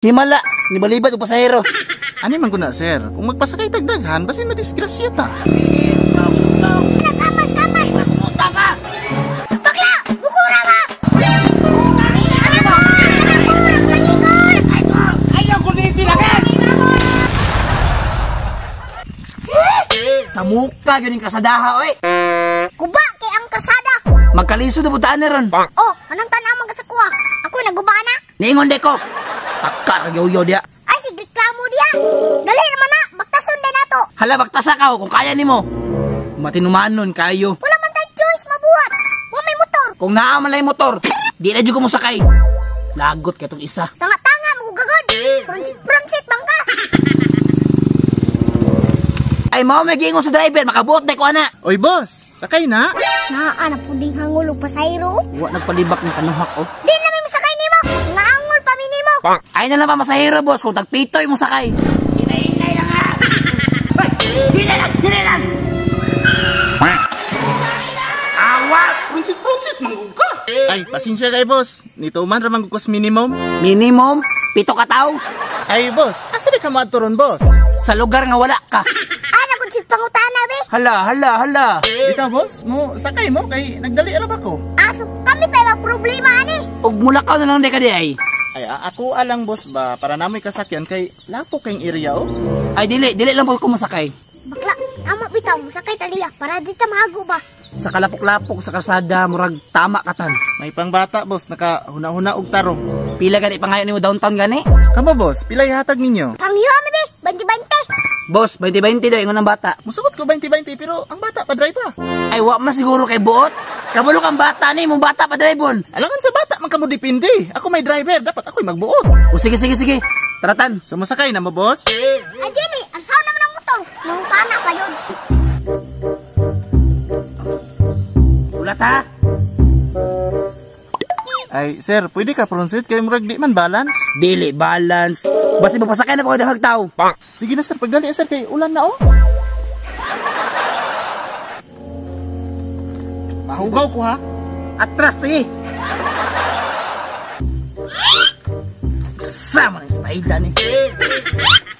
Himala, nibalibad og pasahero. Ani man ko na, sir. Kung magpasakay tagdaghan, basin madisgrasya ta. Nagamas, kamas! Pumunta ka! Bakla! Bukura ba? Anak ko! Anak ko! Nagpangikot! Ayaw ko nitilakan! Sa muka, ganing kasadaha, oy! Kuba kay ang kasada! Magkalisod na butaan na ron. Oh, anong tanaman ka sa kuha? Ako naguba na! Niingon de ko! Taka, kagyoyo diya. Ay, sige, reklamo diya! Dali naman na! Baktason din nato! Hala, baktasa ka, oh, kung kaya nimo. Matinumaan nun, kayo. Wala man tayo choice mabuhat! Wa may motor! Kung naa man lang yung motor, di na jud ko mosakay. Lagot kay tong isa. Tanga-tanga, magugagod! Pransit, bangka! Ay, mao may giingon sa driver, makabuot na ko ana. Oy, boss, sakay na. Naa na puding hangol og pasayro. Wa nagpalibak ng kanuhak, oh. Di na mi mosakay nimo! Nga angol pa mi nimo! Ay na lang pa masahero, boss, kung tagpitoy mo sakay. Hinay-hinay lang ha! Ay, hinay lang, hinay lang! Awa! Prunsit-prunsit, manggug ka. Ay, pasensya kay boss. Nito man ra manggug ko sa minimum. Minimum, 7 ka tawo. Ay, boss, asa di ka moadto ron, boss? Sa lugar nga wala ka. Ana kung si pangutana be! Hala, hala, hala. Bitaw, boss, mo sakay mo kay nagdali ra ba ko? Aso kami pa may problema ani! Ug mulakaw na lang di ka di ay. Ay, ako alang boss ba para namoy kasakyan kay lapo kayong area oh. Ay dili, dili lang po ko mosakay. Bakla, tama bitaw mosakay ta diya para di ta mahago ba. Sa kalapok-lapok sa kalsada murag tama katan. May pangbata boss, nakahuna-huna og tarong. Pila gani pangayo nimo downtown gani? Kamo boss, pila ihatag ninyo? Pangyo mi be, 20-20. Boss, 20-20 daw ingon ang bata. Musugot ko 20-20 pero ang bata pa drive pa. Ay wa man siguro kay buot. Kabalo kang bata ni, mong bata pa drive-on. Alangan sa bata man kamo depende. Ako may driver, dapat ako'y magbuot. O sige sige sige. Taratan. Sumasakay na mo boss? Ay dili, ang saw naman ang motor. Mangutana pa yun. Ulat ha. Ay sir, pwede ka prunsit kay murag di man balance. Dili balance. Basta mapasakay na pa ko dahag tawo. Sige na sir, pagdali sir kay ulan na oh. Mahugaw ko ha. Atras sige. Sama ng spaida ni.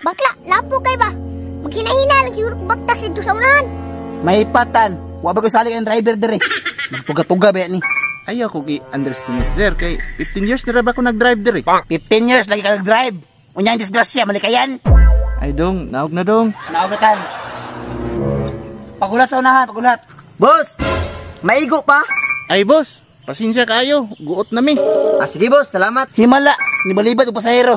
Bakla, lapo kay ba? Maghinahina lang siguro kung baktas dito sa unahan. May patan. Wa ba ko sali ang driver dire. Magtuga-tuga ba ni? Ayaw ko gi-underestimate sir kay 15 years na ra ba ko nag-drive dire. 15 years lagi ka nag-drive. Unya ang disgrasya malikayan. Ay dong, naog na dong. Naog na tan. Pagulat sa unahan, pagulat. Boss, maigo pa? Ay boss, pasensya kayo, guot na mi. Ah, sige boss, salamat. Himala, nibalibad og pasahero.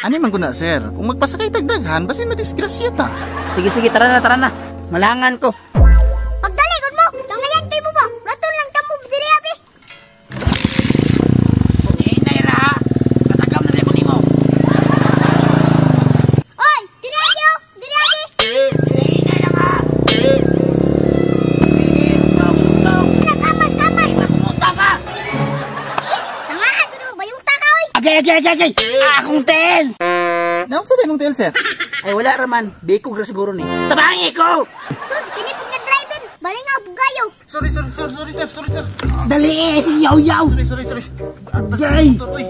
Ani man ko na sir, kung magpasakay tagdaghan basin madisgrasya ta. Sige sige, tara na, tara na. Malangan ko. Pagdali gud mo, tangayan kay mo ba? Raton lang tamo diri abi. Hinay ra ha. Katagam na ko nimo. Oy, diri abi oh, diri abi. Hinay lang ha. Nagamas, kamas. Pumunta ka. Tangaan gud mo bayuta ka oy. Agay, agay, agay, agay. Akong tel. Naog sa imong tel sir? Ay wala raman, bikog ra siguro ni. Tabangi ko. Sus, kini pud nga driver, bali nga bugayo. Sorry sorry sorry sorry sir, sorry sir. Dali eh, si yaw yaw. Sorry sorry sorry. Agay. Uy.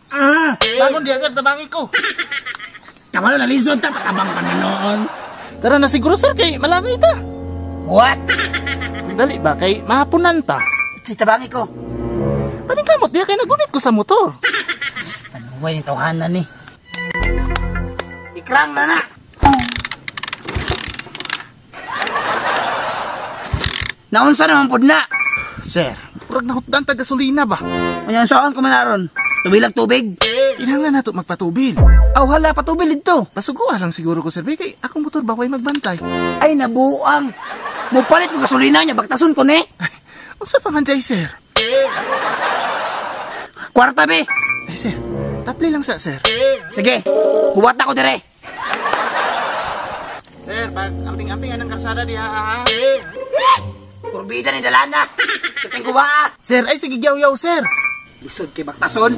Ah, Bangon diya sir, tabangi ko. kamalo na lisod ta patabang pa na noon. Tara na siguro sir kay malami ta. What? Dali ba kay mahapunan ta. Si tabangi ko. Paningkamot diya kay nagunit ko sa motor. Panuway ni tawhanan ni. Ikrang na na. Naunsa naman pud na. Sir, murag nahutdan ta gasolina ba? Unya saan ko man aron? Tubilag tubig. Kinahanglan nato magpatubil. Aw hala patubil didto. Pasuguan lang siguro ko sir kay akong motor ba way magbantay. Ay nabuang. Mopalit ko gasolina niya bagtason ko ni. Ay, unsa pa man day sir? Kwarta be. Ay sir, tapli lang sa sir. Sige, buwat ako dire. Sir, pag amping-amping anang karsada diha ha. Kurbida ni dalana. Kitang kuba. Sir, ay sige yaw-yaw sir. Lisod kay baktason.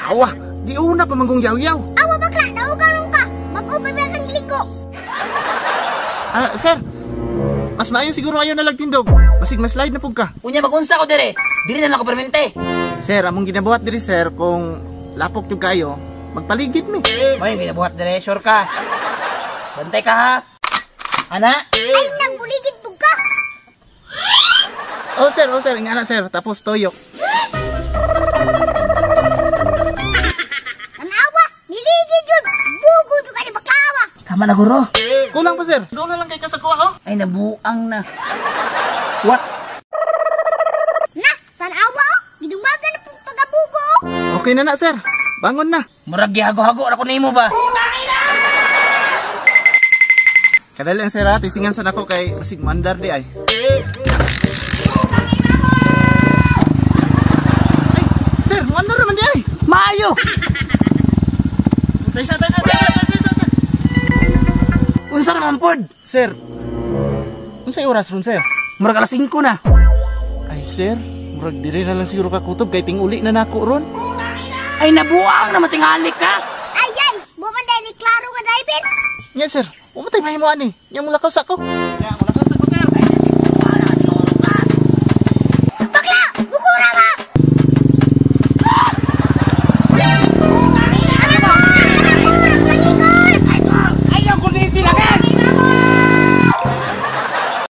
Awa, di una pa manggong yaw-yaw. Awa bakla, naugaron ka. Mag-over ba kang liko? Ah, sir. Mas maayo siguro ayo na lagtindog. Basig mas slide na pug ka. Unya magunsa ko dire. Dire na lang ko permente. Sir, among ginabuhat diri sir kung Lapok yung kayo, magpaligid mi. May ginabuhat dire, sure ka. Bantay ka ha. Ana, Ay, nang buligid pug ka. Oh sir, oh sir, ingana sir, tapos toyok. Tanawa, niligid yun. Bugo jud ka ni bakla ba. Tama na guro. Kulang pa sir. Doon na lang kay ka sa kuha oh. Ay, nabuang na. What? Na, tanawa oh. Gidumagan na pug pagabugo oh. Okay na na sir. Bangon na. Murag gihago-hago ra ko nimo ba? Kadali ang sir ha, testingan sa nako kay basig mandar di ay. Ay, sir, mandar naman di ay. Maayo. Taysa, taysa, taysa, taysa, taysa. Unsa naman pod? Sir, unsay oras ron sir? Murag alas 5 na. Ay sir, murag diri na lang siguro kakutob kay ting-uli na nako ron. Ay, nabuang na matingali ka. Ay ay, mo man dai ni klaro nga driver. Nya sir, umatay mahimo ani. Nya mo lakaw sa ako. Nya.